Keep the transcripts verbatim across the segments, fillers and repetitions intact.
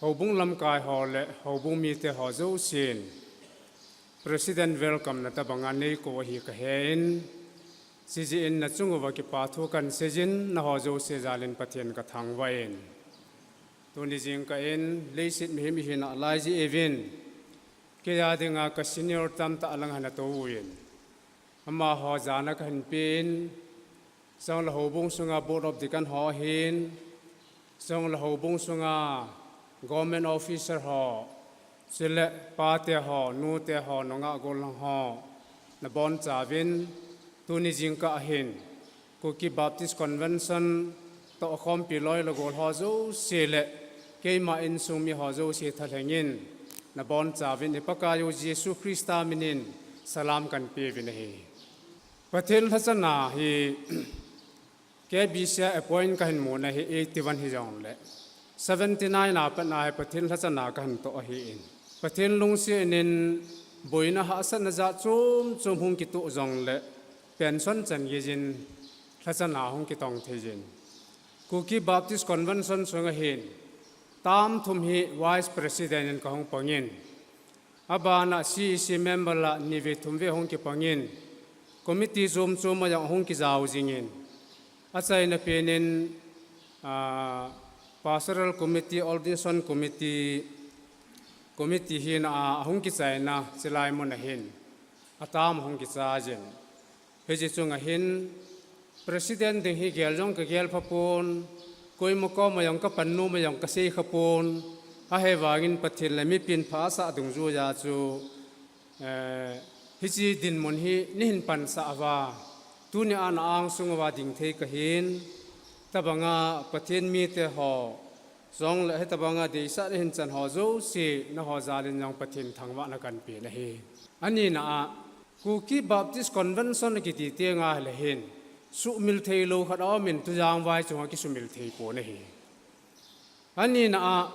Houbung lamkai ho le houbung mite ho jousen President welcome na tabanga neikou ahi kahen, chijeh in nachung uva kipa thu kahin seijin, naho jouse jalin Pathen kathangvah in. Tuni jingkah in leiset mihem ihi nalai jeh uvin, kei a dinga ka senior tamtah lang hana tou uvin, amaho jana kahin pen, Chule houbung sunga Board of Deacon ho ahin, chule houbung sunga government officer ho, chule pate ho, nute ho, nungah gollhang ho, nabonchauvin, tuni jingkah ahin, Kuki Baptist Convention tohkhompi loi le gol ho jouse le keima insung mi ho jouse thalhengin, nabonchauvin i Pakaiyu Jesu Christa minin salam kahin peuvin ahi. Pathen lhachana hi K B C a appoint kahin muna hi eighty-one hijongle, seventy-nine a patna hi Pathen lhachana kahin toh ahin. Pathen lungsetnin boina hahsatna jat chom chom hung kitoh jongle, pension chan geijin lhachana hung kitong theijin. Kuki Baptist Convention sunga hin, term thum hi Vice President in kahung pangin. Abana C E C member la nivei thumvei hung kipangin, committee chom chom a jong hung kijao jingin, achaina penin, ah, Pastoral Committee, Ordination Committee, Committee hina a hung kichaina chilai muna hin, aterm hung kichaijin. Hiche chunga hin, President ding hi gel jong kagel phapon, koima koma jong kapannom a jong kasei khapon, ahivangin Pathen le mipin pha asah dungjuiya chu, eh, hiche dinmun hi neihin pansah uva, tunia na-angsung uva dingthei kahin, tabanga Pathen mite ho, jongle hitabanga deisah nahin chan ho jouse, naho jalin jong Pathen thangvahna kahin pen ahi. Anina a, Kuki Baptist Convention kiti tenga hile hin, suhmil theilou khat aumin, Tujang vai chunga kisumil theipon ahi. Anina a,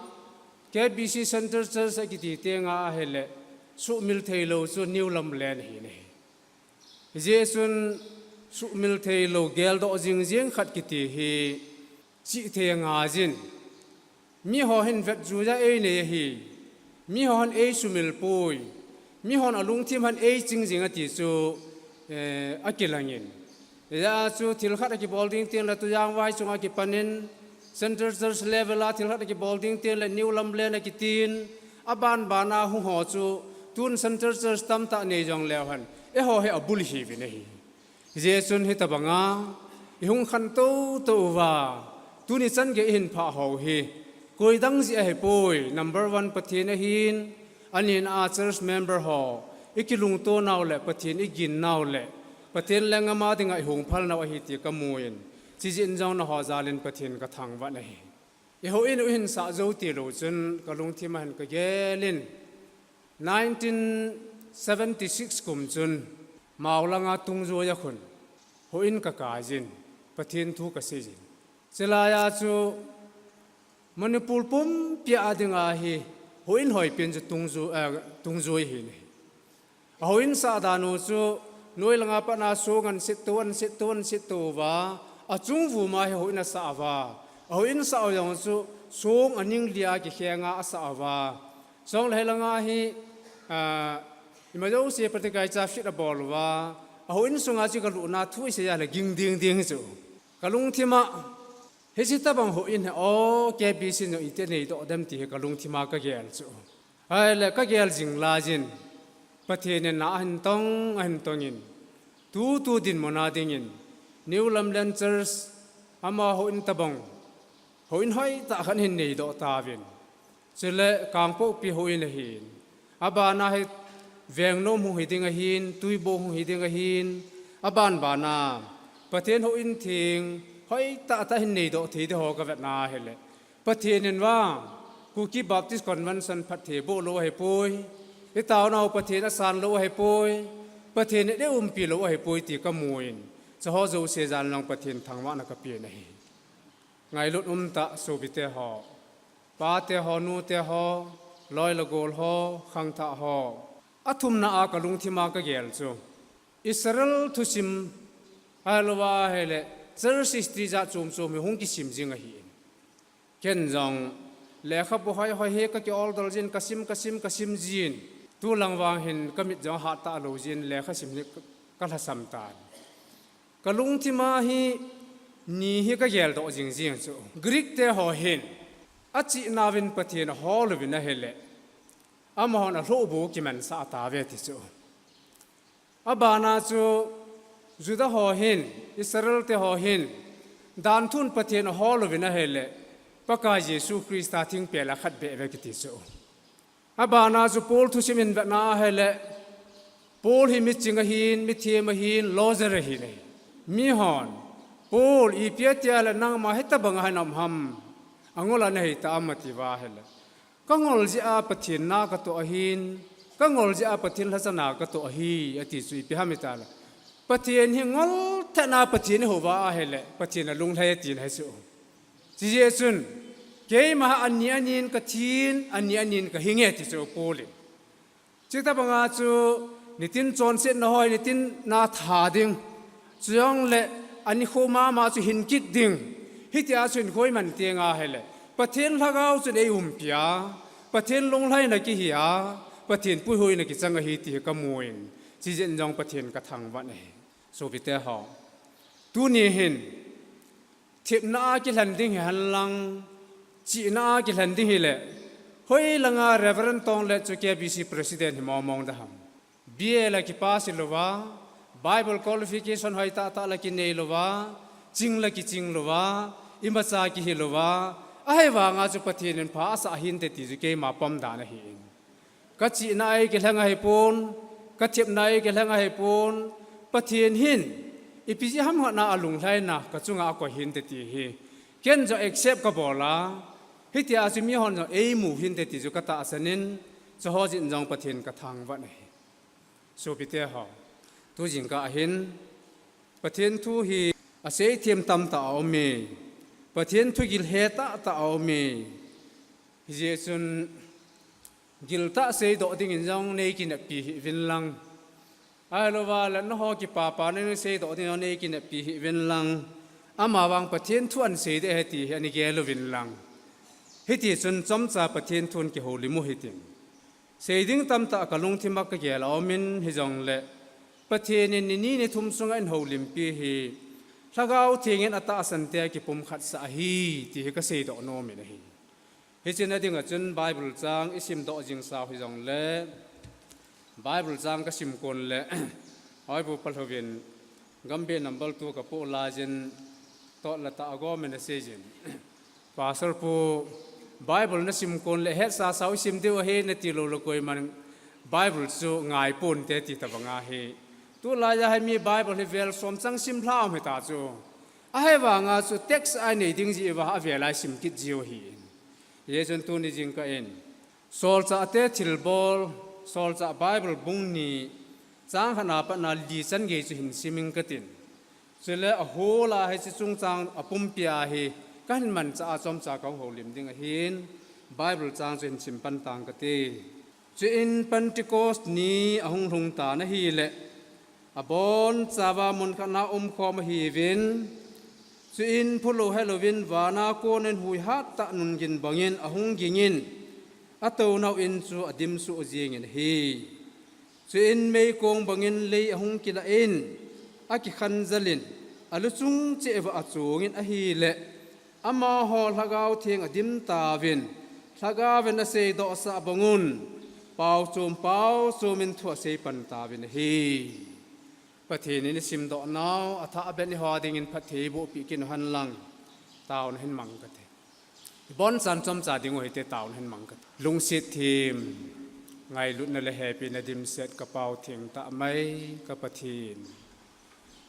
K B C Central Church kiti tenga ahile, suhmil theilou chu New Lamlen ahi ne. Hijeh chun suhmil theilou geldoh jing jing khat kiti hi chihthei angaijin. Miho hin vetjuiya einei ahi. Miho hin eisumil poi. Mihon alungthim hin eiching jing ati chu, eh, akilangin. Hijeh a chu thil khat akibol ding tengle Tujang vai chunga kipanin, Central Church level a thil khat akibol ding tengle New Lamlen akitin, abanbana hung ho chu tun Central Church tamtah nei jongleu hen, eiho hi abul ihiuvin ahi. Hijeh chun hitabanga ihung khantou tou uva, tuni chan gei ihin phah ho hi, koi dang jeh ahipoi, number one Pathen ahin, anina a church member ho, ikilungto nau le Pathen igin nau le Pathen lenggam a dinga ihung phal nau ahi ti kamun, chijeh in jong naho jalin Pathen kathangvah nahi. Ihouin u ihin sah jou tilou chun kalungthim a hin kagelin, nineteen seventy-six kum chun Mao langa tungjuiya khun houin kakaijin, Pathen thu kaseijin. Chulaiya chu Manipur pumpia dinga hi houin hoipen chu tungjui, eh, tungjui ahi ne. Ahouin sah dan u chu, noi langa patna song ahin settou, ahin settou, ahin settou uva, achung vuma hi houin asah uva. Ahouin sah u jong chu, song aning lia kikhenga asah uva. Chule hilanga hi, ah, ima jouse pratikaicha fit abol uva. Ahouin sunga chu kalutna thu iseiya le ging ding ding chu. Kalungthim a, hiche tabang houin hi, o, K B C in jong iti neidoh dem ti hi kalungthim a kagel chu. Ahile kagel jing laijin, Pathen in na ahin tong, ahin tongin, tutu dinmun a dingin, New Lamlen Church, ama houin tabang, houin hoitah khat ahin neidoh tauvin. Chule Kangpokpi houin ahin. Abana hi Vengnom hung hiding ahin, Tuibong hung hiding ahin. Abanbana, Pathen houin theng, hoitah tah ahin neidoh thei ding ho kavetna hile, Pathen in vang, Kuki Baptist Convention phatthei boh lou ahipoi, itaonau Pathen asan lou ahipoi, Pathen in eiumpi lou ahipoi ti kamun, chuho jouse jalin jong Pathen thangvahna kapen ahi. Ngailut umtah sopite ho, pate ho, nute ho, loi le gol ho, khangthah ho. Athumna a kalungthim a kagel chu, Israel thusim, ahilouva ahile, church history jat chom chom hi hung kisim jing ahin. Ken jong Lekhabu hoi hoi hi ka ki order jin, ka sim, ka sim, ka sim jin. Tulang vang hin ka mit jong hat ta lo jin, lekha sim hi ka, ka lhasam tan. Ka lungthim a hi ni hi ka geldoh jing jing chu. Greek te ho hin, achihna uvin Pathen ahol uvin ahile, amahon alhohbu kimansah tauve ti chu. Abana chu Juda ho hin, Israel te ho hin, danthun Pathen ahol uvin ahile, Pakai Jesu Christa thingpel a khat beh ve kiti chu. Abana chu Paul thusim in vetna ahile, Paul hi miching ahin, mithem ahin, loser ahin ahi. Mihon, Paul, ipi atia le nangma hitabang a hin um ham, angol a nahi tam ati uva ahile, ka ngol jeh a Pathen na ka toh ahin, ka ngol jeh a Pathen lhachana ka toh ahi, ati chu ipi ham itile, Pathen hi ngol tah a Pathen i hou uva ahile, Pathen alunglhai ati na hi chu. Chijeh chun, keima ha ani anin ka thin, ani anin ka hing e ti chu Paul in. Chutabanga chu nitin chonsetna hoi, nitin na tha ding. Chujongle ani kho mama chu hin kit ding. Hitia chu hin khoi man teng ahile, Pathen lhagao chun ei umpi a, Pathen lunglhaina kihi a, Pathen puihuina kichang ahi ti hi ka mu in, chijeh in jong Pathen ka thangvah e. Sopite ho, tuni hin, thepna a kilhen ding hi henlang, chihna a kilhen ding hile, hoilanga Reverend Tonglet chu K B C President hi mong mong da ham. B A la kipass hi louva, Bible qualification hoi tah tah la kinei louva, ching la kiching louva, imacha kihi louva, ahivanga chu Pathen in pha asah hinte ti chu keima pom dan ahi in. Ka chihna a kilheng ahipon, ka thepna a kilheng ahipon, Pathen hin ipi jeh ham khat a alunglhaina ka chunga akoi hinte ti hi ken jong accept ka bol a, hitia chu mihon jong ei mu hinte ti chu ka tahsan in, chuho jeh in jong Pathen ka thangvah e. Sopite ho, tu jingkah a hin Pathen thu hi aseithem tamtah aum e, Pathen thugil he tah tah aum e. Hijeh chun giltah seidoh dingin jong nei kineppi hih uvin lang. Ahilouva le nangho kipapana nei seidoh dingin jong nei kineppi hih uvin lang. Amavang Pathen thu ahin sei ding ahi ti hi nei gel uvin lang. Hitichun chomcha Pathen thun kihoulim u hitin. Sei ding tamtah ka lungthim a ka gel aumin hijongle, Pathen in ni ni ni thum sunga ahin houlimpi hi, Lhagao Theng in atahsan te akipumkhat sah ahi, ti hi ka seidoh nom in ahi. Hiche na dinga chun Bible chang i simdoh jing sau hijongle, Bible chang ka sim kon le, Hoibu Palhouvin, Gambih number two ka poh laiyin, totla tah a gom in asei jin. Pastor pu, Bible na sim kon le, hetsa sau i sim diu ahi nati lou le koiman Bible chu ngai ponte ti tabang ahi. Tulai a hi mi Bible hi vel som chang sim lha um hita chu. Ahivanga chu text a nei ding jeh uva avel a i sim kit jiu ahi. Hijeh chun tuni jingkah in Solchahte Thilbol, Solchah Bible bung ni, chang khat na pat na li chan gei chu hin sim ing katin. Chule ahol a hiche chungchang apumpia hi kahin manchah a chomcha kahung houlim ding ahin, Bible chang chu hin sim pan tang kate. Chuin Pentecost ni ahung lhung tan ahile, abonchauva mun khat na umkhom ahiuvin, chuin phulou helouvin vana konin huihat tah nun gin bangin ahung gingin, atounau in chu adim suh jengin ahi. Chuin meikong bangin lei ahung kilah in, akikhanjal in, aluchung cheh uva achongin ahile, amaho Lhagao Theng adim tauvin, Lhagaovin aseidoh sah bangun, paochom paochom in thu asei pan tauvin ahi. Pathen in i simdoh nau athah beh in eiho dingin phatthei boh peh kit u hen lang, taona hin mang kate. Bonchan chomcha ding u hite, taona hin mang kate. Lungset them, ngailutna le hepina dimset ka Pau thengtah mai ka Pathen.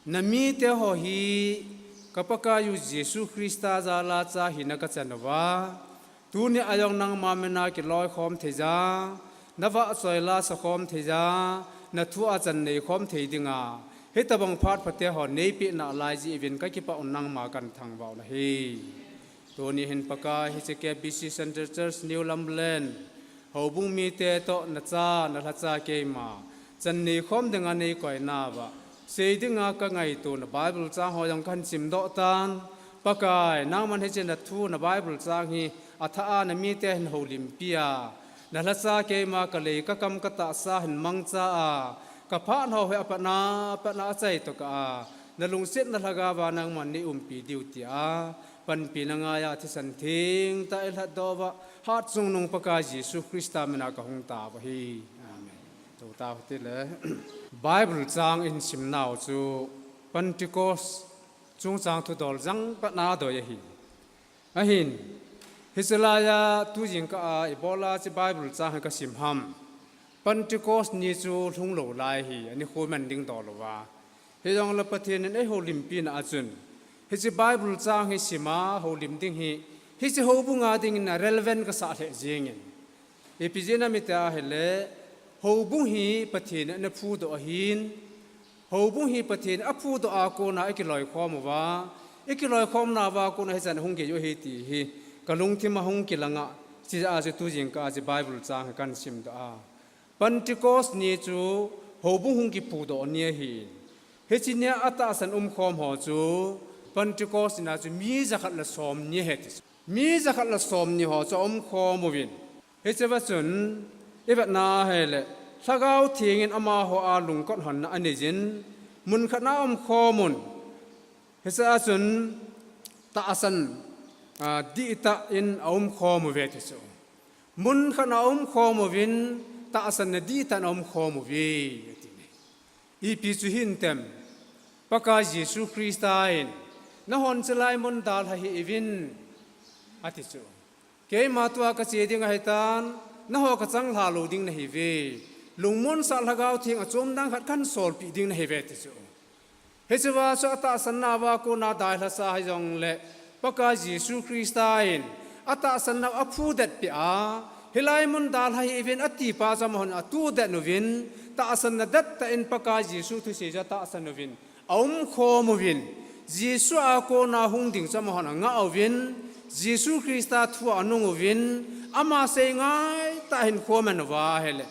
Na mite ho hi ka Pakaiyu Jesu Christa jal a cha hina ka chan uva, tuni a jong nangma mina kiloikhom thei ja, na vahchoi la sakhom thei ja, na thu a chan neikhom thei dinga, hitabang phat phate ho neipeh nalai jeh uvin ka kipah un nangma kahin thangvah u ahi. Tuni hin Pakai hiche K B C Centre Church New Lamlen, houbung mite toh na cha, na lhacha keima, chan neikhom dinga neikoi nauva, sei dinga ka ngaito na Bible chang ho jong kahin simdoh tan, Pakai, nangman hiche na thu na Bible chang hi, Athah a namite hin houlimpi a, nalhacha keima kalei kakam katahsa hin mangcha a, kaphat ho hi apatna, apatna achai tokah a, nalungsetna lhagao va nangman neiumpi diu tia, panpina ngaiya thisan thengtah eilhatdoh uva, hatchungnung Pakai Jesu Christa mina kahung tao ahi. Amen. Tou tao hite le. Bible chang ihin simnau chu Pentecost chungchang thudol jangpatna doi ahi. Ahin, hiche laiya tujingkah a ibola hiche Bible chang hi kasim ham. Pentecost ni chu lhunglou lai ahi, ani khoman ding dol uva. Hijongle Pathen in eihoulimpina a chun, hiche Bible chang hi sima houlim ding hi, hiche houbunga dingin a relevant kasah lheh jengin. Ipi jeh ham iti ahile, houbung hi Pathen in ana phudoh ahin, houbung hi Pathen in aphudoh a kona ikiloikhom uva, ikiloikhomna uva kona hichan hung gei u ahi ti hi, kalungthim a hung kilanga, chujeh a chu tujingkah a chu Bible chang hi kahin simdoh a. Pentecost ni chu houbung hung kiphudoh ni ahin. Hiche nia atahsan umkhom ho chu Pentecost nia chu mi jakhat le somni ahi ti chu. Mi jakhat le somni ho chu aumkhom uvin. Hichea chun, ivetna ahile, Lhagao Theng in amaho a lungkot honna aneiyin, munkhat na aumkhom un. Hichea chun, tahsan, a, dihtah in aumkhom uve ti chu. Munkhat na aumkhom uvin, tahsan na dihtah in aumkhom uve, ati. Ipi chu hintem, Pakai Jesu Christa in, nahon chelai mun dalha hih uvin, ati chu. Keima tua kache ding ahitan, nangho kachanglha lou ding nahiuve. Lungmonsah Lhagao Theng achom dang khat kahin solpeh ding nahiuve ti chu. Hichea chu atahsan nauva kona dalha sa hijongle, Pakai Jesu Christa in, atahsan nau aphudet peh a, hilai mun dalha hih uvin ati pa chu amahon atudet uvin, tahsan na dettah in Pakai Jesu thusei chu atahsan uvin, aumkhom uvin, Jesu a kona hung ding chu amahon anga uvin, Jesu Christa thu anung uvin, ama sei ngaitah in khoman uva ahile,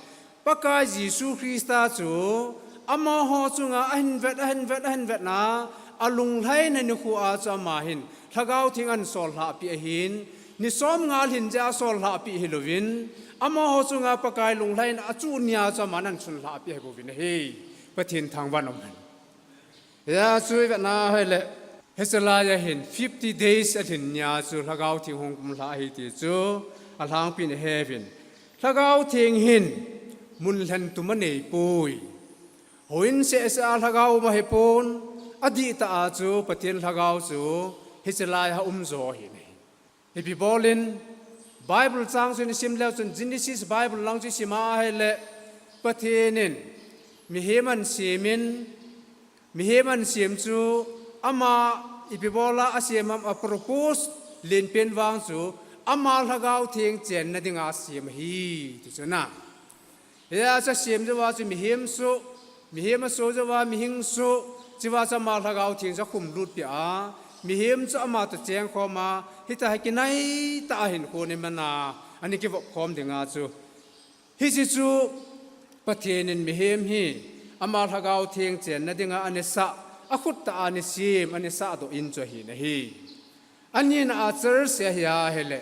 Pakai Jesu Christa chu, amaho chunga ahin vet, ahin vet, ahin vetna, alunglhaina nikho a chu ama hin, Lhagao Theng ahin sol lhahpeh ahin, ni somnga lhin jeh a sol lhahpeh hilouvin, amaho chunga Pakai lunglhaina achuh nia chu aman ahin sun lhahpeh ahibouvin ahi. Pathen thangvah in umhen. Hia chu ivetna ahile, hiche laiya hin fifty days alhin nia chu Lhagao Theng hung kumlha ahi ti chu alhangpin iheuvin. Lhagao Theng hin mun lhentum aneipoi. Houin sehseh a Lhagao um ahipon, adihtah a chu Pathen Lhagao chu hiche laiya aumjo ahi. Ipi bolin, Bible chang chu isim leu chun Genesis Bible lang chu isim a ahile, Pathen in mihem ahin semin, mihem ahin sem chu ama ipi bola asem ham, apropose lenpen vang chu ama Lhagao Theng chenna dinga asem ahi ti chu na. Hia chu asem jouva chu mihem soh, mihem asoh jouva mihing soh, chua chu ama Lhagao Theng chu akhum lutpeh a, mihem chu ama toh chengkhom a, hitia hi kinai tah a hinkho ana man a, ana kivopkhom dinga chu. Hiche chu Pathen in mihem hi ama Lhagao Theng chenna dinga anasah, akhut tah a anasem, anasahdoh in chu ahi nahi. Anina a church ahi ahile,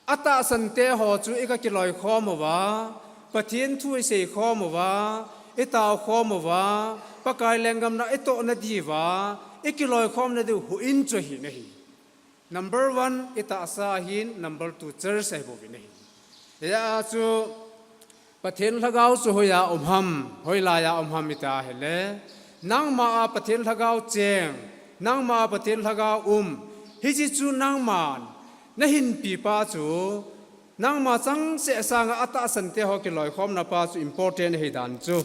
atahsan teho chu iga kiloikhom uva, Pathen thu iseikhom uva, itaokhom uva, Pakai lenggam na itohna diuva, ikiloikhomna diu houin chu ahi nahi. Number one itahsa ahin, number two church ahibouvin ahi. Hia chu Pathen Lhagao chu hoiya um ham, hoilaiya um ham iti ahile, nangma a Pathen Lhagao cheng, nangma a Pathen Lhagao um, hiche chu nangman nahinpi pa chu, nangma changseh sanga atahsan teho kiloikhomna pa chu important ahi dan chu.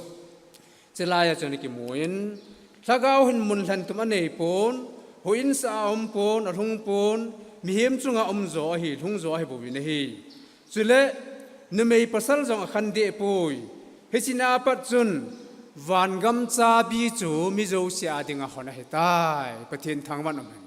Chulaiya chun ikimun, Lhagao hin mun lhentum aneipon, houin sah a aumpon, alhungpon, mihem chunga umjo ahi, lhungjo ahibouvin ahi. Chule, numei pasal jong akhandehpoi. Hiche nia pat chun, vangam chabi chu mi jouse a dinga hon ahitai, Pathen thangvah in umhen.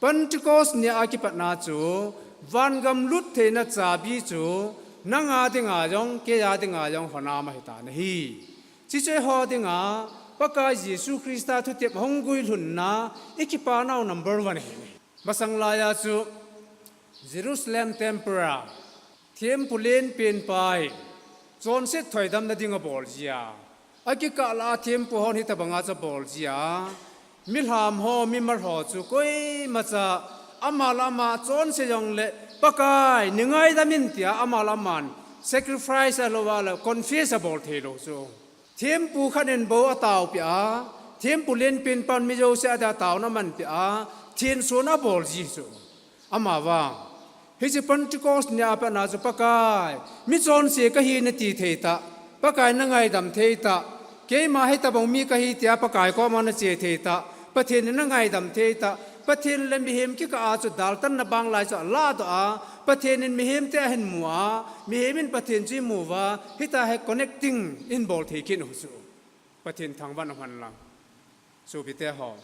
Pentecost nia kipatna chu, vangam luttheina chabi chu, nanga dinga jong, keiya dinga jong hon a um ahitan ahi. Chuche ho dinga, Pakai Jesu Christa thutep hung guilhunna, ikipanau number one ahi. Masang laiya chu, Jerusalem temple a thempu lenpen pa in chonset thoidamna ding abol jia, akikah lah a thempu hon hitabanga chu abol jia, milham ho, mimal ho chu koimacha ama le ama chonse jongle, Pakai, nei ngaidam in, tia ama le aman sacrifice ahilouva le confess abol theilou chu. Thempu khat in bou ataopeh a, thempu lenpen pan mi jouse a dia taona amanpeh a, thenson abol ji chu. Amavang hiche Pentecost nia pat na chu, Pakai, michonse kahi nati thei tah, Pakai, nangaidam thei tah, keima hitabang mi kahi tia Pakai koma nache thei tah, Pathen in nangaidam thei tah, Pathen le mihem kikah a chu daltanna bang lai chu aladoh a, Pathen in mihem te ahin mu a, mihem in Pathen chu imu uva, hitia hi connecting ibol thei kit u chu. Pathen thangvah in umhen lang, sopite ho.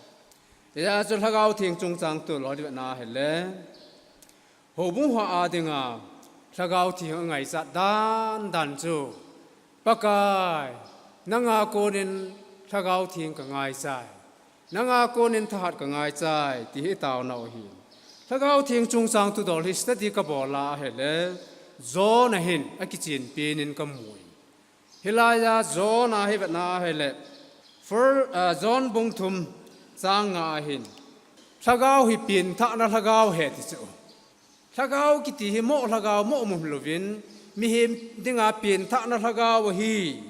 Hijeh a chu Lhagao Theng chungchang thu lolhin vetna ahile, houbung hoa dinga Lhagao Theng angaichat dandan chu, Pakai, nanga konin Lhagao Theng kangaichai, nanga konin thahat kangaichai, ti hi taonau ahi. Lhagao Theng chungchang thu dol hi study kabol a ahile, John a hin akichenpen in kamu. Hilai a John a hi vetna ahile, Fir-, ah, John bung thum chang nga a hin, Lhagao hi penthahna Lhagao ahi ti chu. Lhagao kiti hi moh Lhagao moh mun louvin, mihem dinga penthahna Lhagao ahi.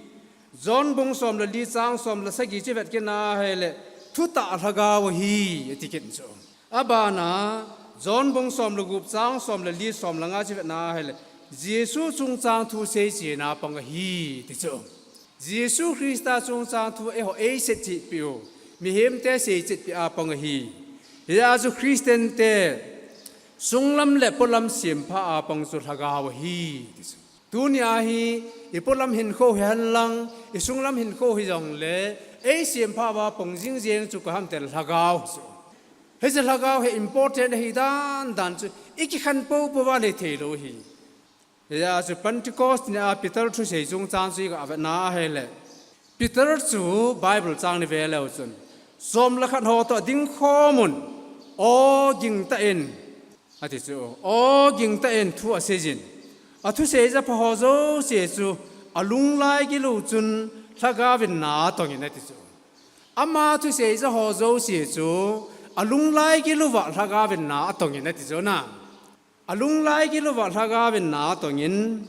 John bung som le li chang som le sagi chu vet kit na ahile, thutah Lhagao ahi, ati kit chu. Abana, John bung som le gup chang som le li som le nga chu vetna ahile, Jesu chungchang thu seichena pang ahi, ti chu. Jesu Christa chungchang thu eiho eiseichetpeh u, mihem te seichetpeh a pang ahi. Hijeh a chu Christian te sunglam le polam sempha a pang chu Lhagao ahi, ti chu. Tunia hi ipolam hinkho hihen lang, isunglam hinkho hijongle, eisempha uva pang jingjeng chu kahamte Lhagao chu. Hiche Lhagao hi important ahi dandan chu ikikhen poupou uva lhai theilou ahi. Hijeh a chu Pentecost nia Peter thusei chungchang chu iga vetna ahile, Peter chu Bible chang ive leu chun, som le khat ho toh dingkhom un, aw gingtah in, ati chu, aw gingtah in thu aseijin, athusei jepha ho jouse chu alunglai gil u chun Lhagao in na atongin ati chu. Ama thusei je ho jouse chu alunglai gil uva Lhagao in na atongin ati chu na. Alunglai gil uva Lhagao in na atongin,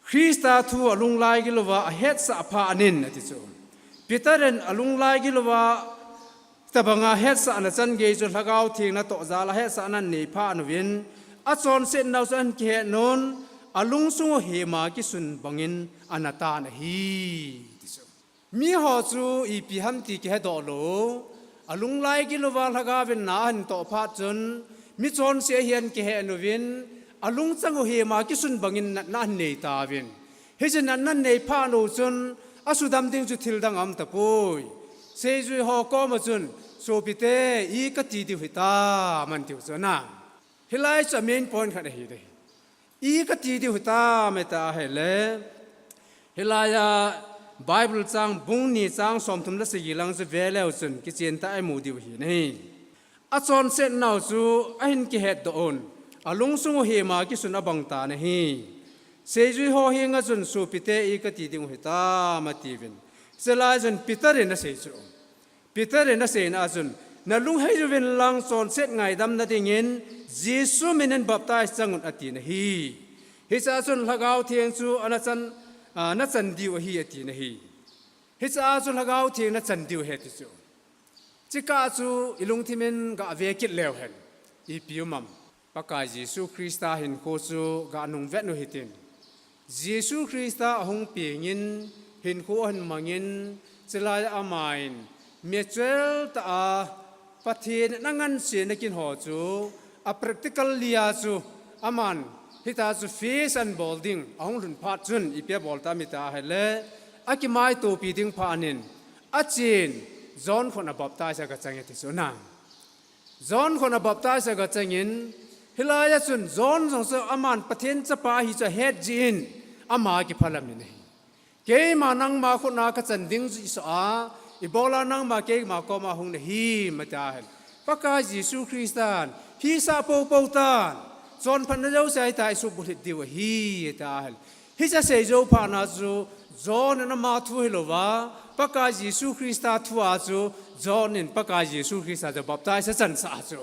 Christa thu alunglai gil uva ahetsah phatnin ati chu. Peter in alunglai gil uva tabanga hetsahna chan gei chu Lhagao Theng natoh jal a hetsahna anei phat uvin, achonsetnau chu ahin kihet un, alungsung u hema kisun bangin ana tan ahi, ti chu. Miho chu ipi ham ti kihedoh lou, alunglai gil uva Lhagao in na ahin toh phat chun, michonse ahi ahin kihet uvin, alungchang u hema kisun bangin natna ahin nei tauvin. Hiche natna anei phat u chun, asudam ding chu thil dang aum tapoi. Seijui ho koma chun, sopite, i kati diu hitam, atiu chu na. Hilai chu main point khat ahi ding. I kati diu hitam ati ahile, hilai a Bible chang bung ni chang somthum le sagi lang chu ve leu chun kichen tah a imu diu ahi nahi. Achonsetnau chu ahin kihetdoh un, alungsung u hema kisun abang tan ahi. Seijui ho henga chun sopite i kati diu hitam atiuvin. Chulai chun Peter in asei chu. Peter in aseina a chun, nalunghei uvin lang chonset ngaidam nadingin Jesu minin baptize chang un ati nahi. Hichea chun Lhagao Theng chu ana chan, ah, nachan diu ahi ati nahi. Hichea chu Lhagao Theng nachan diu ahi ati chu. Chukah chu ilungthim in gave kit leu hen. Ipi um am. Pakai Jesu Christa hinkho chu ganung vet u hitin. Jesu Christa ahung pengin, hinkho ahin mangin, chulai a aman, mature tah a, Pathen in angansena kin ho chu, a practically a chu, aman, hitia chu face ahin bol ding, ahung lhun phat chun, ipi abol tam iti ahile, akimaitopi ding phat in, achen, John khut a baptize aga chang e ti chu na. John khut a baptize aga changin, hilai a chun John jong chu aman Pathen chapa ahi chu ahet jeh in ama kiphalam in ahi. Keima nangma khut a kachan ding jeh a, ibola nangma keima koma hung nahim ati ahin. Pakai Jesu Christan, hisah poupou tan, Chonphatna jouse ahitah a isuhbulhit diu ahi, ati ahile. Hiche asei jou phat na chu, John in ama thu hilouva, Pakai Jesu Christa thu a chu, John in Pakai Jesu Christa chu baptize achansah chu.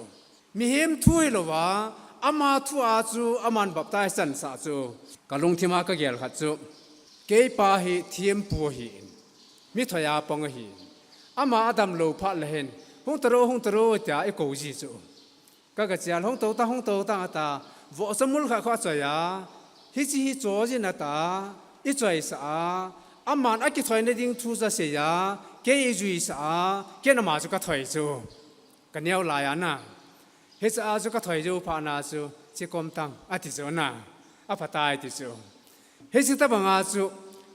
Mihem thu hilouva, ama thu a chu, aman baptize achansah chu. Kalungthim a kagel khat chu, keipa hi thempu ahin, mi thoi a pang ahin. Ama adamlou phat le hin, hung taro, hung taro, tia eikou ji chu. Ka, ka chial, hung tou ta, hung tou ta, ata, vohsa mul khat khu achoi a, hiche hi cho jin ata, ichoisah a, aman akithoina ding thu chu asei a, kei eijuisah a, ken ama chu kathoi chu. Kaneo lai a na. Hiche a chu kathoi jou phat na chu, che kom tang, ati chu na. Aphatai ti chu. Hiche tobang a chu,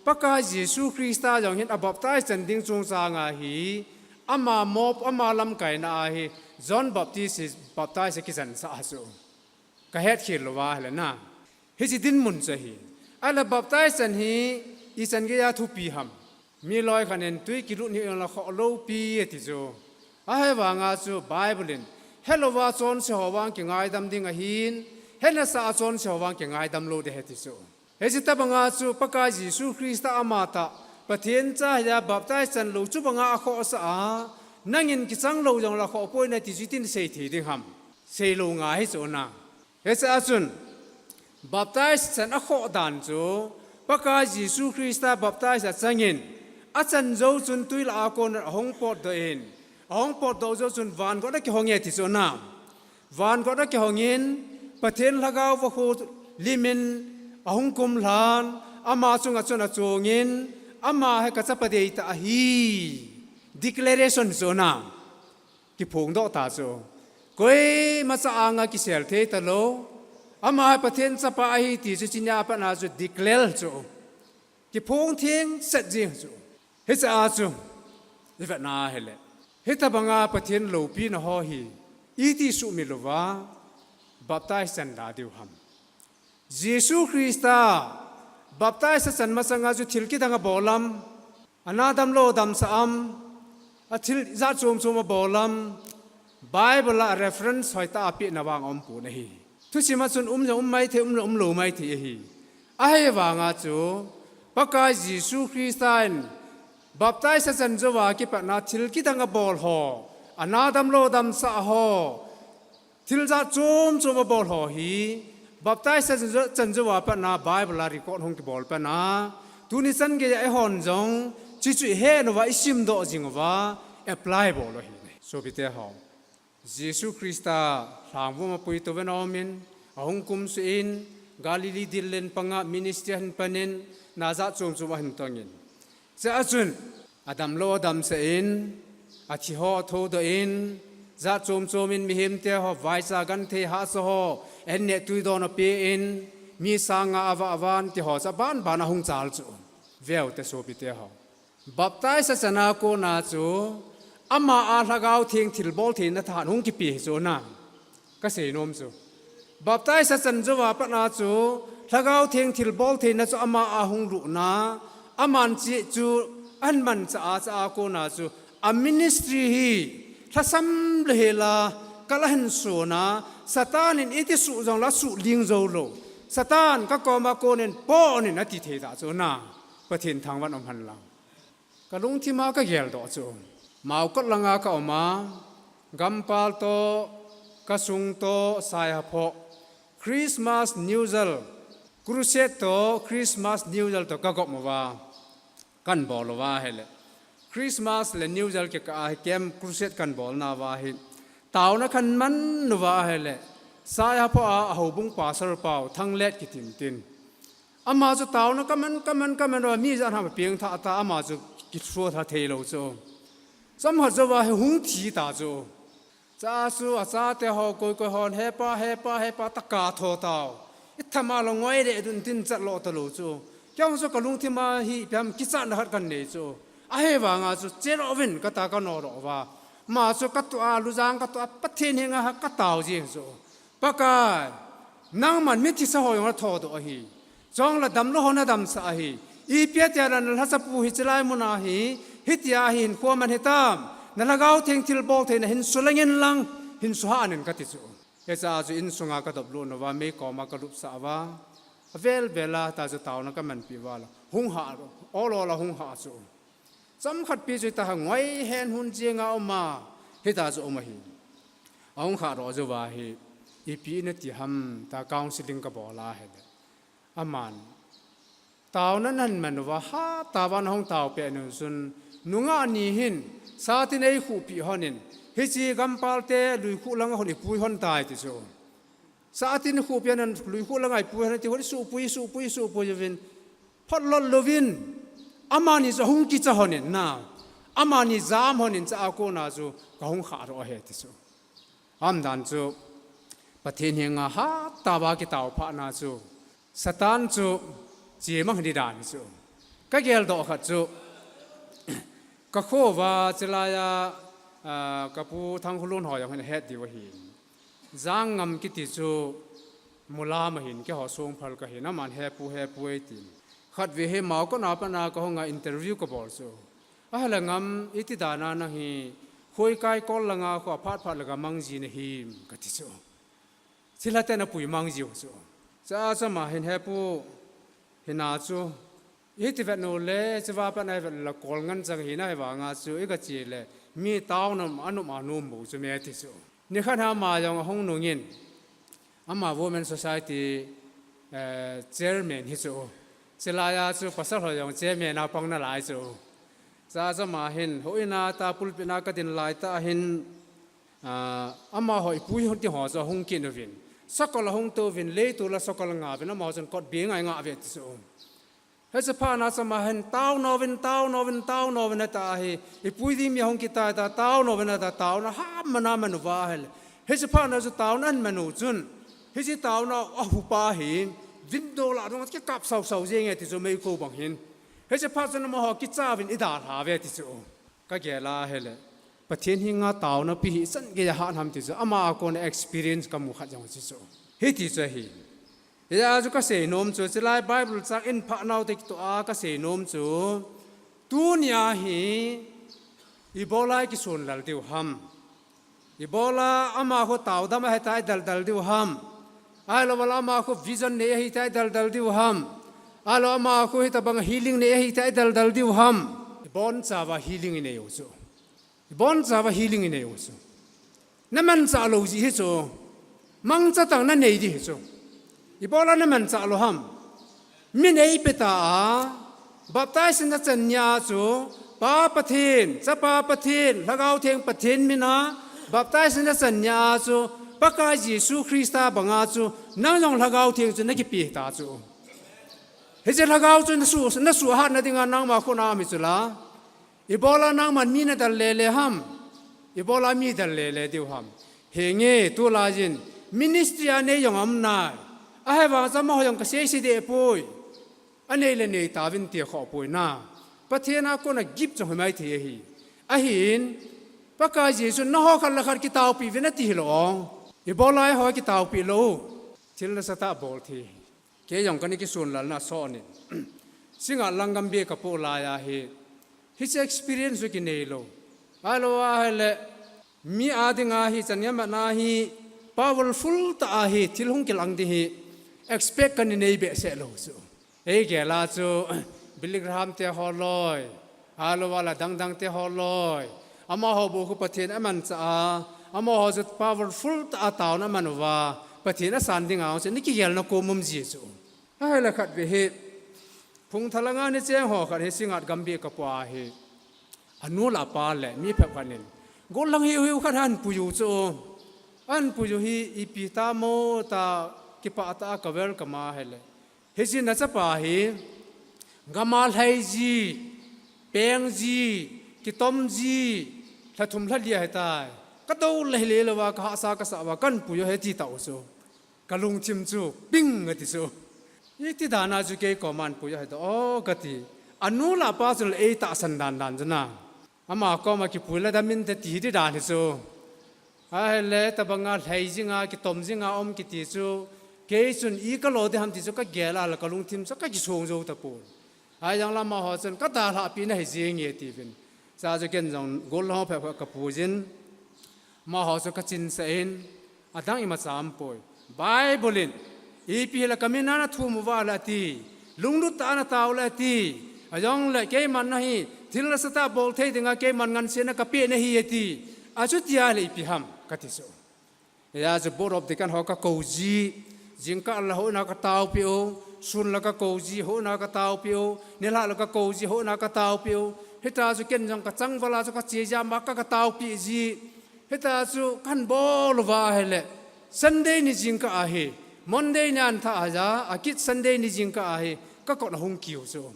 Pakai Jesu Christa jong hin abaptize chan ding chungchang a hi, ama mop, ama lamkaina a hi, John Baptist hi baptize akichansah a chu. Kahetkhel louva ahile na. Hiche dinmun chu ahi. Ahile baptize chan hi, ichan geiya thupi ham. Mi loi khat in tui kilut hi jong le khoh lou pi ati chu. Ahivang a chu Bible in, helouva chonse ho vang kingaidam ding ahin, henasa a chonse ho vang kingaidam lou ding ahi ati chu. Hiche tobang a chu Pakai Jesu Christa amatah, Pathen cha hi a baptize chan lou chu banga akhohsah a, nangin kichang lou jong le khoh poi nati chu itin sei thei ding ham. Sei lou ngai hi chu na. Hiche a chun, baptize chan akhoh dan chu, Pakai Jesu Christa baptize achangin, achan jou chun tui lah a kon in ahung potdoh in, ahung potdoh jou chun vangot akihong e ti chu na. Vangot akihong in, Pathen Lhagao vakhu lim in ahung kumlhan, ama chunga chun achong in, ama hi kachapa deitah ahi. Declaration chu na. Kiphongdoh ta chu. Koima cha anga kisel thei talou. Ama hi Pathen chapa ahi ti chu chunia pat na chu declare chu. Kiphong theng set jing chu. Hiche a chu. Ivet na ahile. Hitobanga Pathen loupina ho hi. Iti sumil uva. Baptize chan da diu ham. Jesu Christa baptize achan masanga chu thil kidang abol am, ana damlou damsah am, athil jat chom chom abol am, Bible a reference hoitah a pehna vang aumpon ahi. Thusim a chun um jong um maithei, um jong umlou maithei ahi. Ahivanga chu, Pakai Jesu Christa in baptize achan jouva kipatna thil kidang abol ho, ana damlou damsah ho, thil jat chom chom abol ho hi, baptize achan jou, chan jouva patna Bible a record hung kibol patna, tuni chan geiya eihon jong, chuchu ihet uva, isimdoh jing uva, apply bol u ahi. Sopite ho. Jesu Christa lhangvum a puitou vin aumin, ahung kumsuh in, Galilee dil len panga ministry ahin panin, na jat chom chom ahin tongin. Chua chun, adamlou adamsah in, athi ho athoudoh in, jat chom chom in mihemte ho, vaicha genthei hahsa ho, an neh tui don apen, mi sang nga avah van ti ho, chu aban ban ahung chal chu. Veute sopite ho. Baptize achana kona chu, ama a Lhagao Theng thilbol theina thahat hung kipe hi chu na. Kasei nom chu. Baptize achan jouva patna chu, Lhagao Theng thilbol theina chu ama a hung lutna, aman cheh chu, ahin manchah a, chua kona chu, a ministry hi, lhasam le hela, kal ahin sona, Satan in iti suh jongle asuh ling joulou. Satan kakoma konin pon in ati thei ta chu na. Pathen thangvah in um hen lang. Kalungthima kageldoh chu. Maokot langa kauma, gampal toh, kasung toh, saihaphoh, Christmas New Year, crusade toh, Christmas New Year toh kagop uva. Kanbol uva ahile. Christmas le New Year kikah a hi camp crusade kanbolna uva hi. Taona kaman uva ahile. Saihaphoh a, ahoubung pastor pau, Thanglet kitin tin. Ama chu taona kaman, kaman, kaman uva, mi ijat ham apeng tha ta, ama chu kithua tha theilou chu. Chomkhat jouva hi hung thi ta chu. Chua chu achate ho, koi koi hon, hepa, hepa, hepa, taka tho tau. Ithama lou ngoi le dun tin chat lou talou chu. Kei jong chu kalungthima hi ipi ham kichatna khat kanei chu. Ahivanga chu chedoh uvin kata kanodoh uva. Ama chu katua, lujang katua, Pathen henga katao jing chu. Pakai, nangman mithisa ho jong nathodoh ahi. Chule damlou ho nadamsah ahi. Ipi atia nalhachapu hi chulai muna hi, hitia hi hinkho man hitam. Na Lhagao Theng thilbol theina hin sulangin lang, hin suhah in kati chu. Hiche a chu insunga ka dop lut uva, mei koma ka lupsah uva. Avel vel a ta chu taona ka manpi uva la. Hung hah, ol ol a hung hah chu. Chomkhat pi chu ta ha ngoi hen hun jenga um a. Hita chu um ahi. Ahung khah doh jou uva hi. Ipi nati ham ta counseling ka bol a hile. Aman. Taona nahin man uva, hatah uva nahung tao peh un chun, nungah ni hin, sa tin eikhuhpi hon in, hiche gampal te luikhuh langa hon ipui hon tai ti chu. Sa tin khuhpi hon in, luikhuh langa ipui hon ti hon, suhpui, suhpui, suhpui uvin, phat lou louvin, amani chu ahung kicha hon in na, amani jam hon in cha a kona chu, ka hung khah doh ahi ti chu. Aumdan chu, Pathen henga hatah uva kitao phat na chu, Satan chu chemang hi dan chu. Ka geldoh khat chu, ka kho uva chilai a, ah, ka pu Thangkhulun ho jong hin ahet diu ahi. Jangngam kiti chu Mulam ahin, keiho songphal kahin, aman hepu, hepu eitin. Khatvei hi Maokona pana ka hunga interview ka bol chu. Ahile Ngam, iti dana nang hi, khoikai kol langa kho aphat phat laga mangji nahim, kati chu. Chilha tena pui mangji u chu. Cha cha ma hin hepu, hina chu. Iti vet nu le, chuva pat nai vet la kol ngan chang hina hi vanga chu, i kachi le, mi taona anum anum bou chu me ti chu. Nikhat ha ama jong ahung nungin, ama Women Society, eh, chairman hi chu. Chilai a chu pasal ho jong chairman a pang nalai chu. Cha cha ma hin, houin a ta pulpit na ka din lai ta hin, ah, amaho ipui hon ti ho chu ahung kit uvin. Sakol ahung to uvin, leitol a sakol nga uvin, amaho chun kot be ngai nga ve ti chu. Hiche phat na chu ama hin taona uvin, taona uvin, taona uvin ata hi. Ipui ding mi ahung kitai ta, taona uvin ata, taona ham mana man uva ahile. Hiche phat na chu taona ahin man u chun. Hiche taona ahupa hi. Window lah dong kikap sau sau jeng e ti chu meikhu bang hin. Hiche phat chun amaho kicha uvin idalha ve ti chu. Ka gel a hile. Pathen henga taona ipi hichan gei a hat ham ti chu. Ama a kona experience ka mu khat jong chu chu. Hiti chu ahi. Hia chu ka seinom chu, chilai Bible chang in phat nau te kitoh a ka seinom chu, tunia hi ibola i kisun lal diu ham. Ibola ama khu taodam ahitai daldal diu ham. Ahilou le ama khu vision nei ahitai daldal diu ham. Ahilou le ama khu hitabang healing nei ahitai daldal diu ham. Ibonchauva healing inei u chu. Ibonchauva healing inei u chu. Na manchah lou jeh hi chu. Mangcha tah na nei ding hi chu. Ibola na manchah lou ham. Min eipe ta a. Baptize na chan nia chu. Pa Pathen, Chapa Pathen, Lhagao Theng Pathen mina. Baptize na chan nia chu. Pakai Jesu Christa banga chu. Nang jong Lhagao Theng chu na kipe ta chu. Hiche Lhagao chu na su, na suhat na dinga nangma khut a um hi chu la. Ibola nangman mi na dal lele ham. Ibola mi dal lele diu ham. Henge, tulai jin. Ministry a nei jong aum nai. Ahivang chu amaho jong ka seisei deh poi. Anei le nei tauvin ti kho poi na. Pathen a kona gift jong hi mai thei ahi. Ahin, Pakai Jesu nangho khat le khat kitaopi uvin ati hilou. Ibola eiho kitaopi lou. Thil nasatah bol thei. Kei jong kana kisun lalna soh nin. Singngat lang Gambih kapoh lai a hi. Hiche experience chu kinei lou. Ahilou ahile, mi a dinga hi, chan ngam a na hi, powerful tah a hi, thil hung kilang ding hi, expect kana nei behseh lou chu. Ei gel a chu, Billy Graham te ho loi. Ahilou le adang dang te ho loi. Amaho bou khu Pathen amanchah a. Amaho chu powerful tah a taona aman uva. Pathen asan dinga chu, na kigelna kom um ji chu. Ahile khatvei hi. Phungthar langa ni cheng ho khat hi Singngat Gambih kapoh a hi. Anu le apa le mi phabep khat in. Golhang hiu hiu khat ahin pui u chu. Ahin pui u hi ipi ta mo ta kipah tah a ka welcome a hile. Hiche na chapa hi, gam a lhai ji, peng ji, kitom ji, lha thum lha li ahitai. Ka dou le hilou va, ka hahsa ka sa uva, kahin pui u ahi ti tah u chu. Ka lungthim chu, ping ati chu. Iti dan a chu kei koma ahin pui u ahi tah, o kati. Anu le apa chu le ei tahsan dan dan chu na. Ama koma kipui le dam inte ti ding dan hi chu. Ahile tabanga lhai jinga, kitom jinga um kiti chu. Kei chun i kalo ding ham ti chu ka gel a le ka lungthim chu ka kisong jou tapon. Ahijong le amaho chun ka dalhah pi na hi jing e tiuvin. Cha chu ken jong golhang ho phabep ka pui jin. Amaho chu ka chinsah in. Adang imacha aumpoi. Bible in, ipi hile kamin a nathum uva le ati, lunglut tah a natao le ati, ahijongle keiman nahi, thil nasatah bol thei dinga keiman ngansena kapeh nahi ati. Achuti ahile ipi ham kati chu. Hijeh chun Board of Deacon ho kakou ji, jingkah le houin a kataopi u, sun le kakou ji, houin a kataopi u, nilhah le kakou ji, houin a kataopi u. Hitia chu ken jong kachangval a chu kache ji a ma ka kataopi ji. Hitia chu kahin bol uva ahile, Sunday ni jingkah ahi, Monday ni an thah aja, akit Sunday ni jingkah ahi, kakot ahung kiu chu.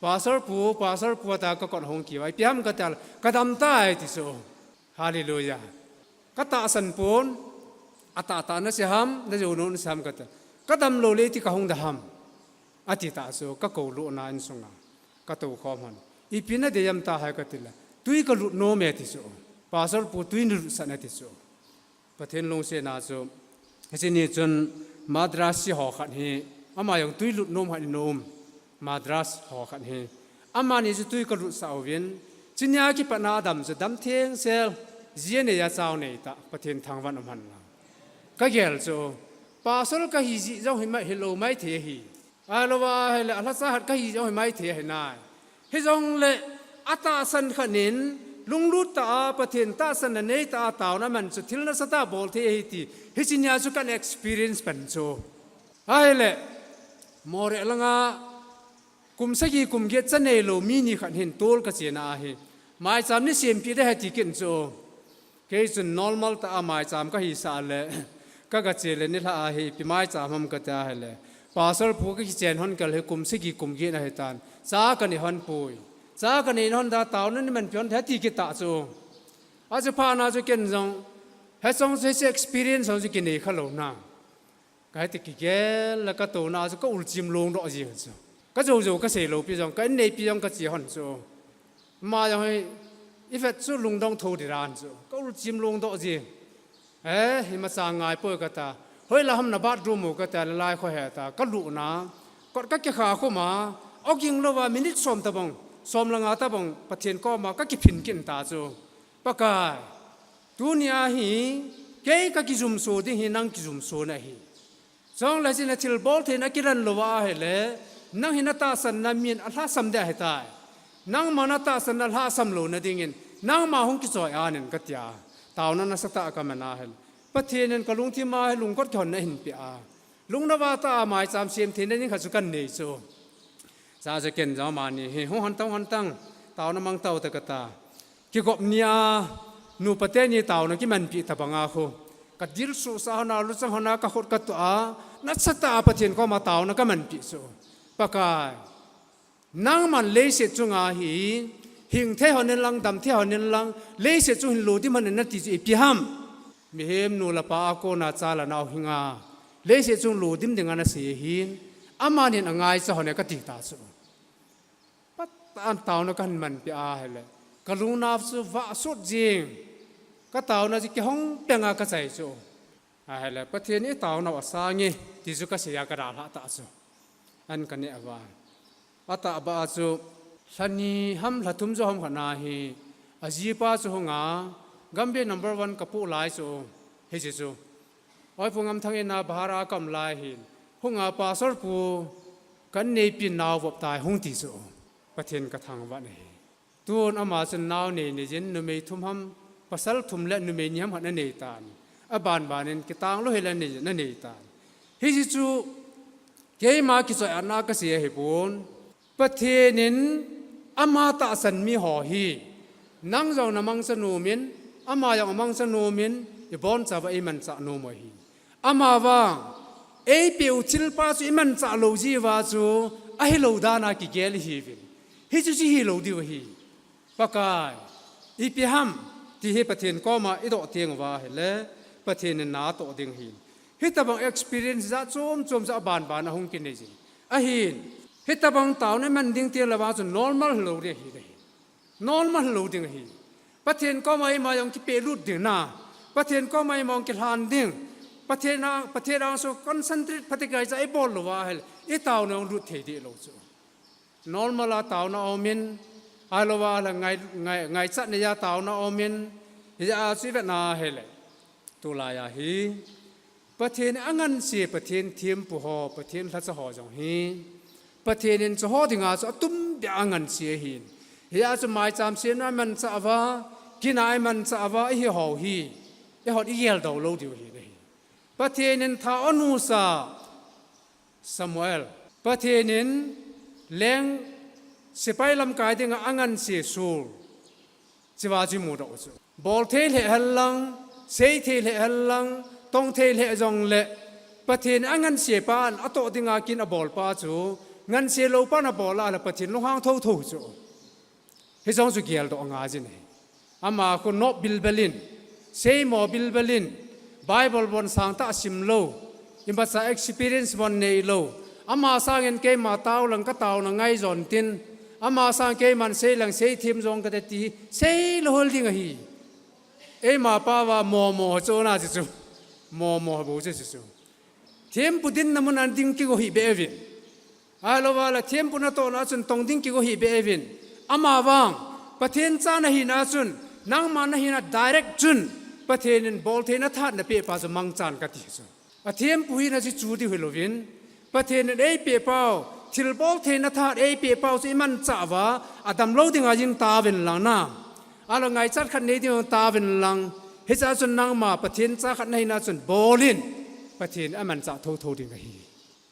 Pastor pu, Pastor pu tia kakot ahung kiu a, ipi ham kati le, kadam tai ti chu. Hallelujah. Katahsan pon, atahtah nasei ham, najou nom nasei ham kati. Kadam lou le iti kahung da ham. Ati tah chu, kakou lona insunga katou khom hon. Ipi nadei ham tahai kati le, tui kalut nom e ti chu. Pastor pu tui nalutsah e ti chu. Pathen lungsetna chu, hiche ni chun Madras ho khat hi, ama jong tui lut nom khat in aum. Madras ho khat hi. Amani chu tui kalutsah uvin, chunia kipatna adam chu dam thengsel, ji anei a chau nei tah, Pathen thangvah in umhen lang. Kagel chu, Pastor kahi ji jong hi mai, hilou maithei ahi. Ahilou ahile, alhacha khat kahi jong hi maithei ahi nai. Hijongle, atahsan khat in, lunglut tah a, Pathen tahsanna nei tah a, taona aman chu thil nasatah bol thei ahi ti, hiche nia chu kahin experience pan chu. Ahile, Moreh langa, kum sagi kum get cha neilou mi ni khat hin tol kachena ahi. Maicham nei sempeh ding ahi ti kit in chu. Kei chun normal tah a maicham kahisah le, ka, kache le nilhah ahi, ipi maicham ham kati ahile, Pastor pu kakichen hon kal hi kum sagi kum get ahitan. Cha kanei hon poi. Cha kanei hon da taona neimanpi hon te ati kit tah chu. Achu phatna chu ken jong, hiche jong chu hiche experience jong chu kinei khalou na. Kahiti kigel le katouna chu ka ulchim lungdoh ji hon chu. Kajou jou kasei lou pi jong, ka inneipi jong kache hon chu. Ama jong hi, ivet chu lungdong tho ding dan chu. Ka ulchim lungdoh ji. Eh, imacha ngai poi kata. Hoilai ham na bathroom u kata, lalai kho heta. Kalutna. Kot kakikha khum a. Oging louva minute som tabang, som le nga tabang, Pathen koma kakiphin kit ta chu. Pakai, tunia hi, kei kakijumso ding hi, nang kijumso nahi. Chule hiche na thilbol theina kiran louva ahile, nang hi natahsanna min alhahsam ding ahitai. Nangma natahsanna lhahsam louna dingin, nangma hung kichoi anin katia. Taona nasatah kaman ahile, Pathen in kalungthim a hi lungkot kihonna ahin peh a. Lungnova tah a maicham sem theina ding khat chu kanei chu. Chuche ken jong amani hi, hung hon tang, hon tang, taona mang tau te kata. Kigop nia, nupa teni taona kimanpi tabanga khu. Kadilsuh sa hon a, luchang hon a, kakhut katoh a, nasatah a Pathen koma taona kamanpi chu. Pakai. Nangman leiset chunga hi, hing thei hon in lang, dam thei hon in lang, leiset chung hin lodim hon in nati chu ipi ham. Mihem nu le pa a kona cha le nao hinga, leiset chung lodim dinga nasei ahin, amanin angaicha hon e kati ta chu. Patah in taona kahin manpi ahile, kalungna chu vah sut jing, kataona chu kihong penga kachai chu. Ahile, Pathen in itaonau asang e, ti chu kasei a kadalhah ta chu. An kaneh uva. Atahbeh a chu, lha ni ham, lha thum jou ham khat na hi, ajipa chu hunga, Gambih number one kapoh lai chu, hiche chu. Oipu Ngamthang in a bahar a kaum lai hin, hunga Pastor pu, ka inneipi in nao vop tai hung ti chu. Pathen kathangvah e. Tun ama chun nao nei nei jin numei thum ham, pasal thum le numei ni ham khat anei tan. Aban ban in kitang lou hile anei, anei tan. Hiche chu keima kichoi-atna kasei ahipon. Pathen in ama tahsan mi ho hi. Nang jong namangcha nom in, ama jong amangcha nom in, ibonchauva imanchah nom u ahi. Amavang, eipeh u thilpha chu imanchah lou jeh uva chu, ahilou dan a kigel ihiuvin. Hichu chu hilou diu ahi. Pakai, ipi ham, ti hi Pathen koma idoh teng uva ahile, Pathen in natoh ding ahi. Hitabang experience jat chom chom chu aban ban a hung kinei jing. Ahin, hitabang taona iman ding teng louva chu normal hilou ding ahi. Normal hilou ding ahi. Pathen koma ima jong kipehlut ding na. Pathen koma ima jong kilhan ding. Pathen a, Pathen a chu concentrate phatecha ibol louva ahile, itaona jong lut thei deh lou chu. Normal a taona aumin, ahilouva ahile ngai, ngai, ngaichat neiya taona aumin, hijeh a chu ivet na ahile. Tulai a hi Pathen anganse, Pathen thempu ho, Pathen lhacha ho jong hi Pathen in chu ho dinga chu atumbeh a anganse ahin. Hia chu maicham semna imanchah uva, kin a imanchah uva, ihi ho hi eihon igeldoh lou diu ahi. Pathen in tha anusa Samuel, Pathen in leng sepai lamkai dinga anganse Saul, chuva chu imudoh u chu. Bolthei lheh henlang, seithei lheh henlang, tongthei lheh jongle, Pathen anganse pan atoh dinga kin abolpa chu, nganse lou pan abol a le Pathen lunghang thotho chu. Hijong chu geldoh angaiyin ahi. Ama khu nop bilbel in, seimo bilbel in, Bible bon sangtah simlou, imacha experience bon neilou, ama sangin keima taolang kataona ngaijon tin, ama sang keiman seilang seithem jong kate ti, seilou hel ding ahi. Eima paova momo chu na chu chu. Momo bou chu chu chu. Thempu dinna mun a ding kigo hih beh uvin. Ahilouva le thempu natohna chun tong ding kigo hih beh uvin. Amavang, Pathen cha nahina chun, nangma nahina direct chun, Pathen in boltheina tha napehpa chu mangchan kati chu. Athempu hina chu chu diu hilouvin, Pathen in eipehpau, thilboltheina tha eipehpau chu imanchah uva, adamlou dinga jing tauvin lang na. Ahilou ngaichat khat nei ding tauvin lang, hichea chun nangma Pathen cha khat nahina chun bol in, Pathen in amanchah thotho ding ahi.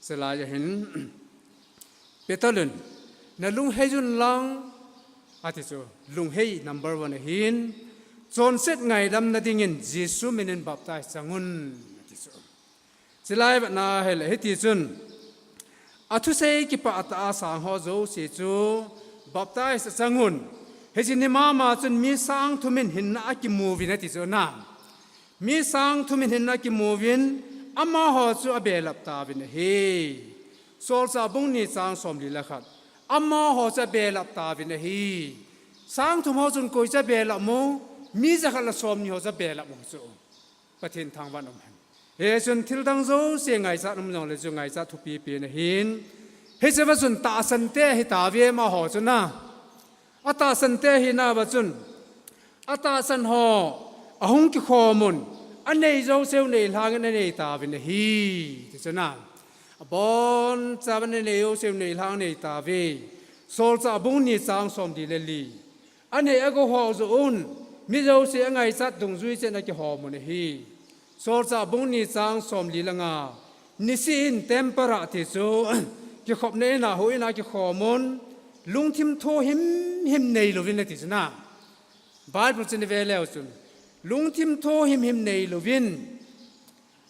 Chulai a hin, Peter in, nalunghei un lang, ati chu, lunghei number one ahin, chonset ngaidamna dingin Jesu minin baptize chang un, ati chu. Chulai vetna hile hiti chun, athusei kipah tah a sang ho jouse chu baptize achang un, hiche ni mama chun mi sang thum in hinna akimu uvin ati chu na. Mi sang thum in hinna akimu uvin, amaho chu abelap tauvin ahi. Solchah bung ni chang somli le khat. Amaho chu abelap tauvin ahi. Sang thum ho chun koi chu abelap mo, mi jakhat le somni ho chu abelap mo chu. Pathen thangvah in um hen. Hichun thildang jouse ngaichat um jongle chu ngaichat thupi pen ahin. Hichea chun tahsan te ahi tauve amaho chu na. Atahsan te ahina uva chun, atahsan ho ahung kikhom un, anei jouseu neilhang in anei tauvin ahi, ti chu na. Abonchauvin anei jouseu neilhang nei tauve. Solchah bung ni chang somli le li. Anei ago ho joh un, mi jouse angaichat dungjui cheh in akikhom un ahi. Solchah bung ni chang somli le nga. Nisih in temple a ti chu, kikhopna in a, huhhing in a kikhom un, lungthim tho himhim neilouvin ati chu na. Bible chun ive leu chun, lungthim tho himhim neilouvin,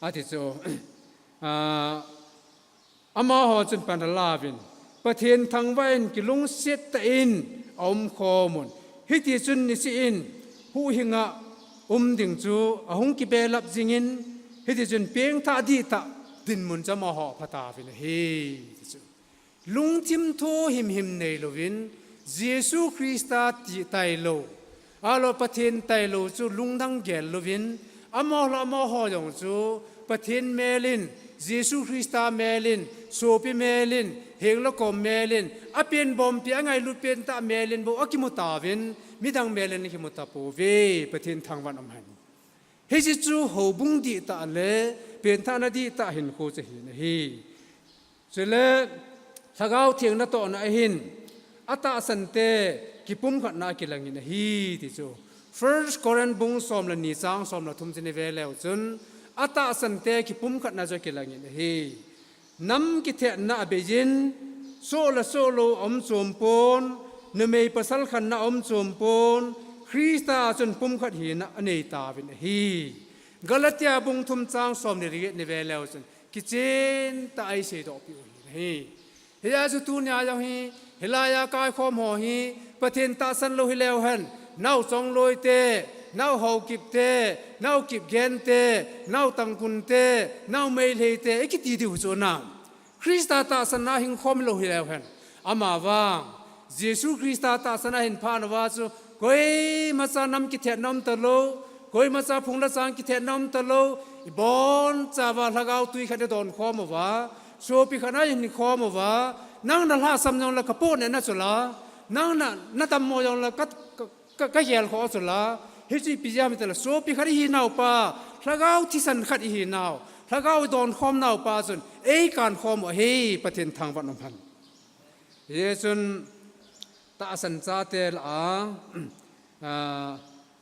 ati chu, ah, amaho chun pan alauvin, Pathen thangvah in kilungset tah in aumkhom un. Hiti chun nisih in huhhing a um ding chu ahung kibelap jingin, hiti chun pengthah dihtah dinmun chu amaho apha tauvin ahi, ti chu. Lungthim tho himhim neilouvin, Jesu Christa ti tailou, ahilou Pathen tailou chu lungdang gel louvin, amaho le amaho jong chu Pathen mel in, Jesu Christa mel in, sopi mel in, heng le kom mel in, apenbompi angailut pentah mel in bou akimu tauvin, midang mel in akimu tapouve, Pathen thangvah in um hen. Hiche chu houbung dihtah le penthahna dihtah hinkho chu ahi nahi. Chule, Lhagao Theng natohna ahin, atahsan te kipumkhatna akilang in ahi, ti chu. First Corinth bung som le ni chang som le thum chun ive leu chun, atahsan te kipumkhatna chu akilang in ahi. Nam kithetna abeiyin, soh le soh lou aum chom pon, numei pasal khenna aum chom pon, Christa a chun pumkhat hina anei tauvin ahi. Galatia bung thum chang som ni le get nive leu chun, kichen tah a eiseidoh peh u ahi. Hia chu tunia jong hi, hilai a kaikhom ho hi, Pathen tahsan lou hileu hen, nao chongloi te, nao haokip te, nao Kipgen te, nao Tangkhul te, nao Meitei te, ikiti diu chu na. Christa tahsan a hingkhom lou hileu hen. Amavang, Jesu Christa tahsan a hin phat uva chu, koimacha nam kithetna um talou, koimacha phung le chang kithetna um talou, ibonchauva lhagao tui khat idon khom uva, sopi khat a ihin khom uva, nang nalhahsam jongle kapohnatna chu la, nang na, nadammo jongle ka, ka, ka, kagelkhoh chu la, Hichu ipi jeh ham itile, sopi khat ihinau pa, lhagao thisan khat ihinau, lhagao idon khomnau pa chun, eikan khom u ahi, Pathen thangvah in um hen. Hichun tahsan chate lah a, a,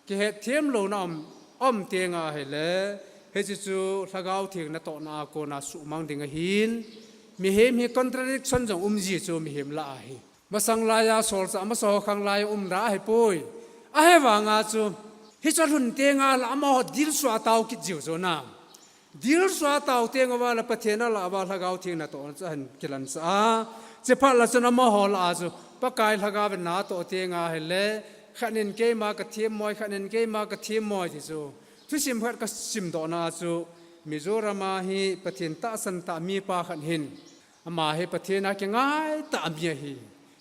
kihetthem louna um, um teng ahile, hiche chu Lhagao Theng natohna a kona suhmang ding ahin, mihem hi contradiction jong um ji chu mihem lah ahi. Masang laiya solchah, amasaho khang laiya um ra ahipoi. Ahivanga chu, hichu alhun teng alah amaho dilsua tao kit jiu chu na. Dilsua tao teng uva lah Pathen alah uva Lhagao Theng natohna chu ahin kilansah a. Chuphat lah chun amaho lah a chu Pakai Lhagao in natoh teng ahile, khat in keima kathemmoi, khat in keima kathemmoi ti chu. Thusim khat kasimdohna chu Mizoram a hi Pathen tahsan tah mipa khat hin. Ama hi Pathen a kingai tah mi ahi.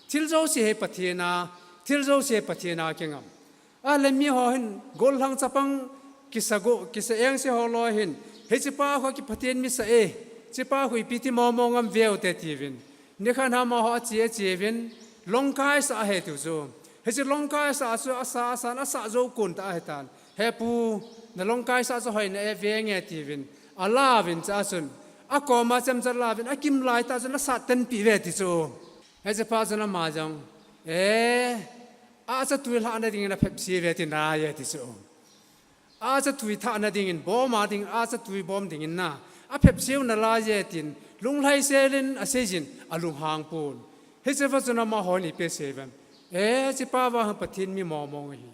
Thil jouse hi Pathen a, thil jouse Pathen a kingam. Ahile miho hin gollhang chapang kisa go, kisa engse ho loi hin, hichepa khu kiphathen misa e, hichepa khu ipi ti momo ngam veute tiuvin. Nikhat amaho ache acheuvin, longkai sah ahi tiu chu. Hiche longkai sah chu asa asan asah jou kon tah ahitan. He pu, nalongkai sah chu hoina e venge tiuvin. Alauvin chua chun, akoma chemcha lauvin, akim laitah chun asat tenpi uve ti chu. Hichepa chun ama jong, e, acha tui lhahna dingin aphepse uve ti nai e ti chu. Acha tui thahna dingin, bom a dingin, acha tui bom dingin na, aphepseu nalai e tin, lunglhai selin aseijin, alunghang pon. Hicheva chun amahon ipi asei uvem? E, hichepa vang Pathen mi momong ahi.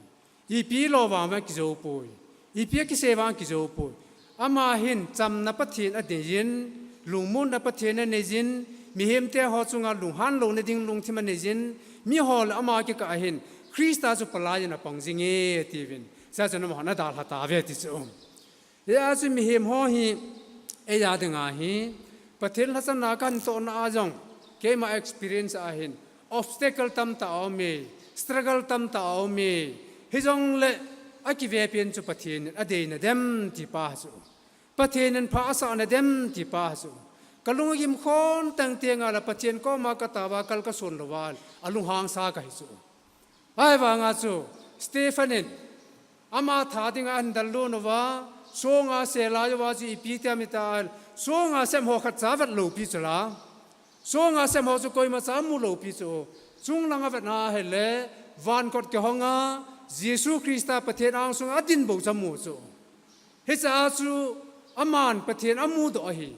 Ipi lo vang vang kijou poi. Ipi akisei vang kijou poi. Ama hin chamna Pathen aneiyin, lungmonna Pathen aneiyin, mihemte ho chunga lunghan louna ding lungthim aneiyin, miho le ama kikah a hin, Christa chu palai in apang jinge tiuvin. Chua chun amahon adalha tauve ti chu. Hia chu mihem ho hi, eija dinga hi, Pathen lhacha na kahin tohna a jong, keima experience a hin, obstacle tamtah aume, struggle tamtah aume, hijongle akivepen chu Pathen in adeina dem ti pa chu. Pathen in pha asah na dem ti pa chu. Kalung agim khon teng teng a lah Pathen koma katao va kal kason lou va, alunghang sa kahi chu. Ahivanga chu, Stephen in, ama tha dinga ahin dallut uva, songa selai uva chu ipi ti ham itile, songa sem ho khatcha vet lou pi chu la. Songa sem ho chu koimacha mu lou pi chu. Chunglang avet na ahile, vankot kihonga, Jesu Christa Pathen angsunga adin bou chu amu chu. Hichea chu, aman Pathen amudoh ahi.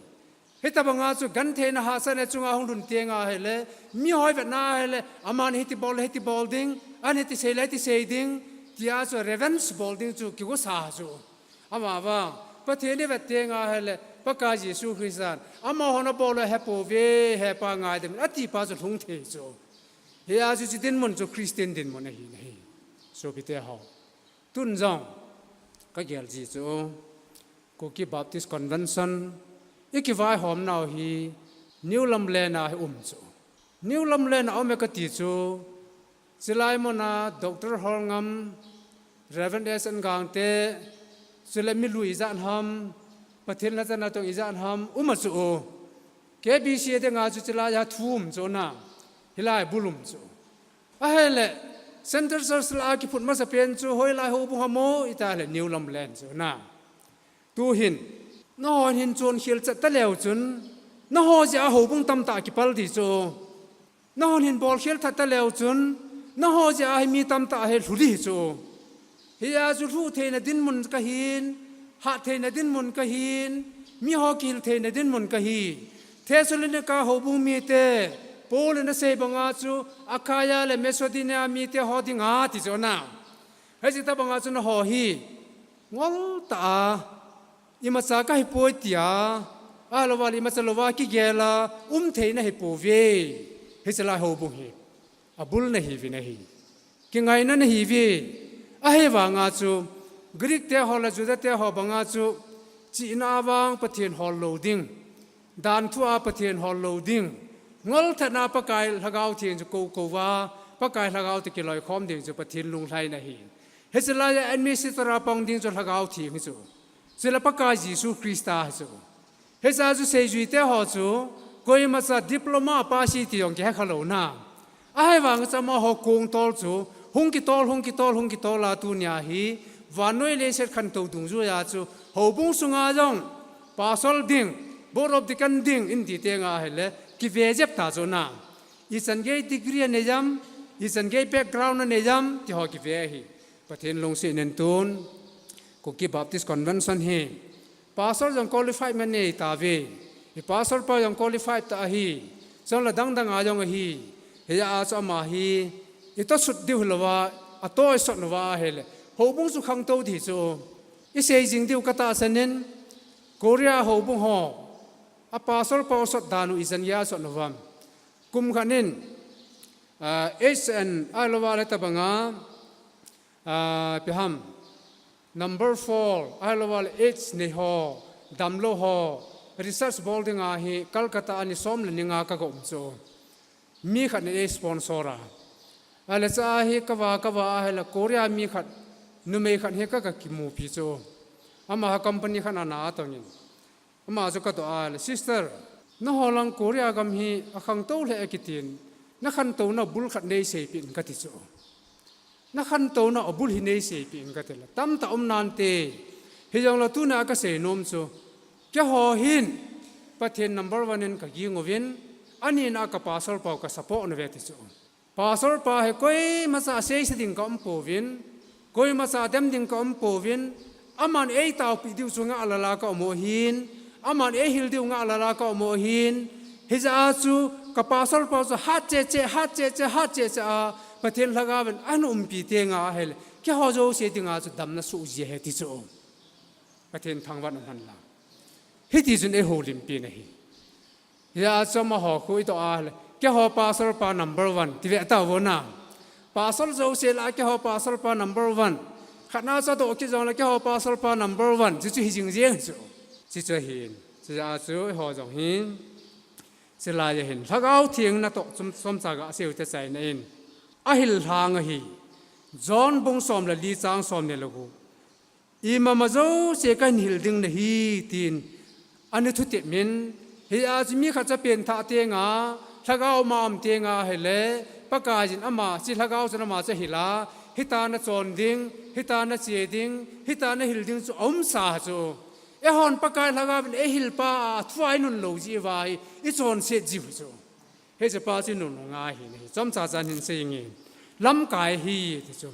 Hitabanga chu gentheina hahsatna chunga hung lhun teng ahile, miho ivet na ahile, aman hiti bol le hiti bol ding, ahin hiti sei le hiti sei ding, tia chu revenge bol ding chu kigosa chu. Amavang, Pathen ivet teng ahile, Pakai Jesu Christan, amahon abol u ahepouve, hepa ngaidam in, ati pa chu lhung thei chu. Hia chu hiche dinmun chu Christian dinmun ahi nahi. Sopite ho. Tun jong, kagel ji chu, Kuki Baptist Convention, ikivaihomnau hi New Lamlen a hi um chu. New Lamlen a um e kati chu, chulai muna Doctor Holngam, Reverend S N Gangte, chule mi lui ijat ham, Pathen lhacha natong ijat ham, um a chu. K B C A dinga chu chulai a thu um chu na, hilai bul um chu. Ahile, Central Church lah a kiphut masapen chu hoilai houbung ham itile New Lamlen chu na. Tuhin, nahon hin chonkhel chat taleu chun, naho jeh a houbung tamtah kipal ding chu. Nahon hin bolkhel that taleu chun, naho jeh a hi mi tamtah hi lhu ding chu. Hia chu lhuh theina dinmun kahin, hah theina dinmun kahin, miho kihil theina dinmun kahi. Thessalonica houbung mite, Paul in asei banga chu, Achaia le Macedonia mite ho dinga ti chu na. Hiche tabanga chu naho hi, ngol tah a, imacha kahipoi tia, ahilouva le imacha louva kigel a, um thei nahipouve, hiche lai houbung hi. Abul nahiuvin ahi. Kingaina nahiuve. Ahivanga chu, Greek te ho le Juda te ho banga chu, chihna a vang Pathen hol lou ding. Dan thu a Pathen hol lou ding. Ngolthatna Pakai Lhagao Theng chu kou kou va, Pakai Lhagao toh kiloikhom ding chu Pathen lunglhaina ahi. Hiche lai a administrator a pang ding chu Lhagao Theng hi chu. Chule Pakai Jesu Christa hi chu. Hiche a chu seijui te ho chu, koimacha diploma pass ti jong kihe kha lou na. Ahivang chu amaho kong tol chu, hung kitol, hung kitol, hung kitol a tunia hi, Vannoi leiset khantou dungjuiya chu houbung sunga jong pastor ding, board of deacon ding in ti tenga ahile, kive jep ta chu na. Ichan gei degree anei jam, ichan gei background anei jam, ti ho kive ahi. Pathen lungset in tun, Kuki Baptist Convention hi pastor jong qualified man nei tave. Hi pastor pa jong qualified ta ahi. Chule dangdang a jong ahi. Hia chu ama hi, ito sut diu hilouva, ato isot louva ahile, houbung chu khangtou ding chu isei jing diu katahsan in, Korea houbung ho a pastor pa sot dan u ichan gei asot louvam? Kum khat in, ah, AIDS and ahilouva le tabanga, ah, ipi ham, number four, ahilouva le AIDS nei ho, damlou ho, research bol dinga hi Calcutta a ni som le ni nga kaga um chu. Mi khat in eisponsor a. Ahile cha hi kava, kava ahile Korea mi khat, numei khat hi kaga kimupi chu. Ama ha company khat a na atongin. Ama chu kadoh a le, "Sister, naho lang Korea gam hi akhangtou lheh e kitin, nakhantouna bul khat neiseipeh in," kati chu. "Nakhantouna bul hi neiseipeh in," kati le, "Tamtah um nante, hijongle tuna kasei nom chu, keiho hin Pathen number one in kaging uvin, anina ka pastor pau ka support nauve," ti chu. Pastor pa hi koimacha seise ding ka um pouvin, koimacha dem ding ka um pouvin, aman eitaopi diu chu ngahlel a ka um u ahin, aman eihil diu ngahlel a ka um u ahin, hijeh a chu ka pastor pa chu hat cheh cheh, hat cheh cheh, hat cheh cheh a, Pathen lhagaovin ahin umpi tenga ahile, keiho jouse dinga chu damna soh ji ahi ti chu. Pathen thangvah in umhen lang. Hiti chun eihoulimpi ahi. Hia chu amaho khu idoh a le, "Keiho pastor pa number one," ti ve tauvo na. Pastor jouse lah a keiho pastor pa number one. Khatna chu adoh kit jongle keiho pastor pa number one. Chuchu hi jing jeng chu. Chuchu ahin. Hia chu eiho jong hin, chulai a hin Lhagao Theng natoh chom, chomcha gasei u te chaina in, ahil lhang ahi. John bung som le li chang som ni le gup. "Imama jouse kahin hil ding nahi," tin ana thutep in, hia chu mi khat chu apenthah tenga, lhagao ma um tenga ahile, Pakaiyin ama, hiche lhagao chun ama chu ahil a, hitia nachon ding, hitia nache ding, hitia nahil ding chu aumsa chu. Eihon Pakai lhagaovin eihil pa a, athua inun lou jeh uva hi, ichonset jiu chu. Hiche pa chu nunung ahi nahi. Chomcha chan hin sei inge. Lamkai ahi ti chu.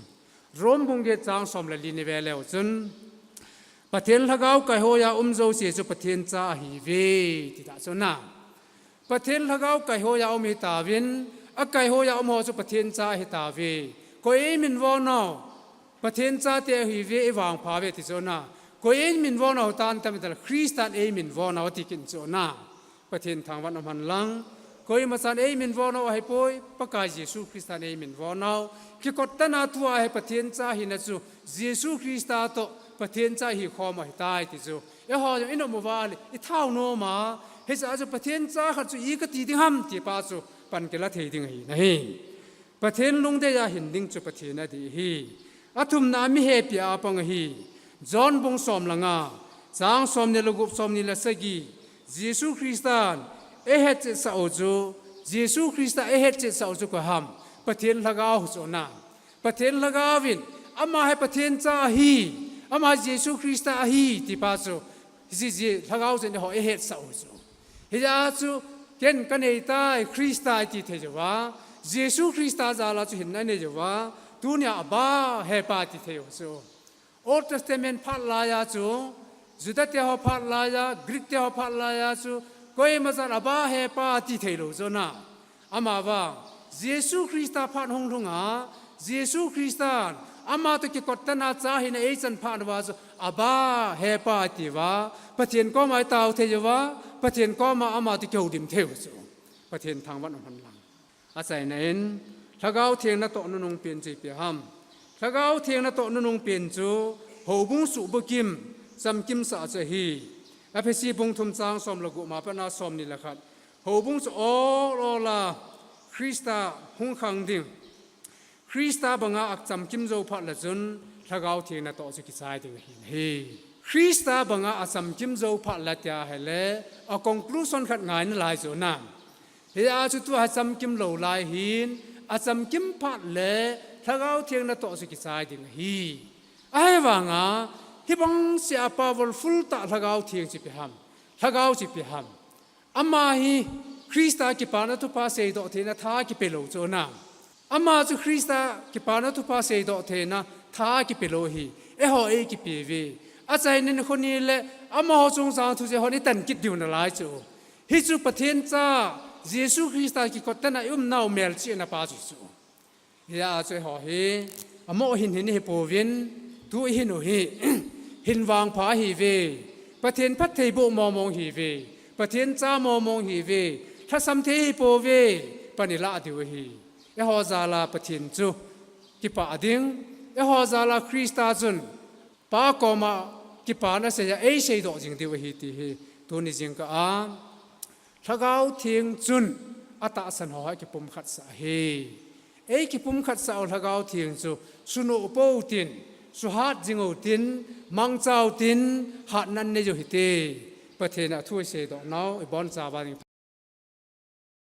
Rome bung get chang som le li ni ve leu chun, "Pathen lhagao kaihoiya um jouse chu Pathen cha ahiuve," ti ta chu na. Pathen lhagao kaihoiya um ahi tauvin, akaihoiya um ho chu Pathen cha ahi tauve. Koi eiminvo nau? Pathen chate ahiuve, eivangpha uve ti chu na. Koi eiminvo nau hitam itam ital, Christan eiminvo nau ati kit chu na. Pathen thangvah in umhen lang. Koimachan eiminvo nau ahipoi, Pakai Jesu Christan eiminvo nau. Kikot tana thua hi Pathen cha hina chu, Jesu Christa toh Pathen cha ihikhom u ahitai ti chu. Eiho jong inom uva le, ithao nom a, hiche a chu Pathen cha khat chu i kati ding ham ti pa chu pan kila thei ding ahi nahi. Pathen lungdei a hin ding chu Pathen adih ahi. Athumna a mi hepi a pang ahi. John bung som le nga, chang som ni le gup, som ni le sagi. Jesu Christan eihetchetsah u chu, Jesu Christa eihetchetsah u chu koi ham? Pathen lhagao chu na. Pathen lhagaovin, ama hi Pathen cha ahi, ama Jesu Christa ahi ti pa chu, hiche lhagao chun eiho eihetsah u chu. Hia chu, ken kanei tai, Christa iti thei uva, Jesu Christa jal a chu hinna anei uva, tunia Abba, He Pa iti thei u chu. Old Testament phat laiya chu, Juda te ho phat laiya, Greek te ho phat laiya chu, koimachan Abba, He Pa ati thei lou chu na. Amavang, Jesu Christa phat hung lhunga, Jesu Christan, ama toh kikot tana cha hina eichan phat uva chu, Abba, He Pa ati uva, Pathen koma itao thei uva, Pathen koma ama toh kihoulim thei u chu. Pathen thangvah in umhen lang. Achaina in, Lhagao Theng natoh nunung pen chu ipi ham? Lhagao Theng natoh nunung pen chu, houbung suhbukim, chamkimsah chu ahi. Ephesi bung thum chang som le gup ma pat a som ni le khat. Houbung chu ol ol a, Christa hung khang ding. Christa banga achamkim jou phat le chun, Lhagao Theng natoh chu kichai ding ahi nahi. Christa banga achamkim jou phat le tia ahile, a conclusion khat ngai nalai chu na. Hia chu tua hi chamkim lou lai hin, achamkim phat le Lhagao Theng natoh chu kichai ding ahi. Ahivanga, hibang sia powerful tah Lhagao Theng chu ipi ham. Lhagao chu ipi ham. Ama hi Christa kipana thupha seidoh theina tha kipe lou chu na. Ama chu Christa kipana thupha seidoh theina tha kipe lou hi. Eiho eikipe uve. Achaina nikho ni le amaho chungchang thu chu eihon itan kit diu nalai chu. Hichu Pathen cha Jesu Christa kikot tena iumnau melchihna pa chu chu. Hia chu eiho hi, amo hin hin ihi pouvin, tu ihin u hi, hin vangpha ihiuve, Pathen phattheiboh mongmong ihiuve, Pathen cha mongmong ihiuve, lhasam thei ihi pouve, pan ilah diu ahi. Eiho jal a Pathen chu kipah ding, eiho jal a Christa chun Pa koma kipana sei a eiseidoh jing diu ahi ti hi tuni jingkah a Lhagao Theng chun atahsan ho hi kipumkhat sah ahi. Eikipumkhat sah u Lhagao Theng chu sunoh pou tin, suhat jing u tin, mangcha u tin, hatna nei u hite. Pathen a thu iseidoh nau ibonchauva ding